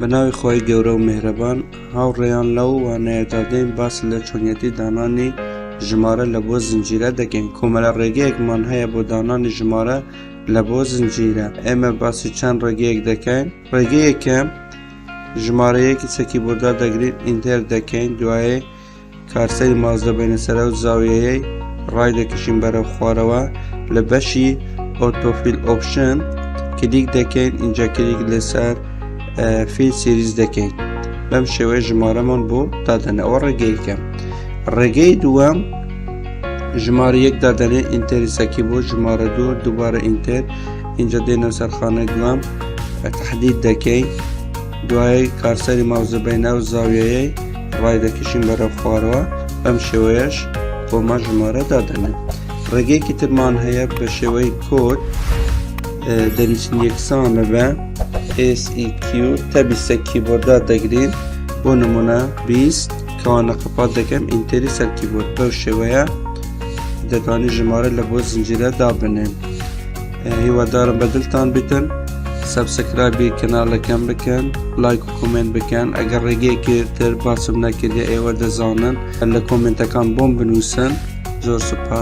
بە ناوی خوای گەورە و میهرەبان هاوڕێیان لەو وانەیەدا دێین باس لە چۆنیەتی دانانی ژمارە لە بۆ زنجیرە دەکەین کۆمەلە ڕێگەیەکمان هەیە بۆ دانانی ژمارە لە بۆ زنجیرە ئێمە باسی چەند ڕێگەیەک دەکەین ڕێگەی یەکەم ژمارە یەکی چەکی بۆدا دەگرین enter دەکەین دوایێ cursor ی ماوس دەبەینە سەر ئەو زاویەیەی ڕای دەکشین بەرەو خوارەوە لە بەشی autofill option کلیک دەکەین اینجا کلیک لەسەر fill series دەکەین بەم شێوەیە ژمارەمان بۆ دادەنێ ئەوە ڕێگەیەکە ڕێگەی دووەم ژمارە یەک دادەنێ enter ی سەر کیبۆرد ژمارە دوو دووبارە enter اینجا دێنە سەرخانەی دووەم تهدید دەکەین دوای cursor ی ماوس دەبەینە ئەو زاویەیەی ڕای دەکشین بەرەو خوارەوە بەم شێوەیەش بۆمان ژمارە دادەنێت ڕێگەیەکی ترمان هەیە بە شێوەی کۆد دەنووسین یەکسانە بە SEQ tab ی سەر کیبۆردا دەگرین بۆ نمونە 20 کەوانە قەپات دەکەم enter ی سەر کیبۆرد بەو شێوەیە دەتوانین ژمارە لە بۆ زنجیرە دابنێن هیوادارم بە دڵتان بتن subscribe ی کەناڵەکەم بکەن لایک و comment بکەن ئەگەر ڕێگەیەکی تر باسم نەکردی ئێوە دەزانن لە comment ەکان بۆم بنووسن زۆر سوپاس.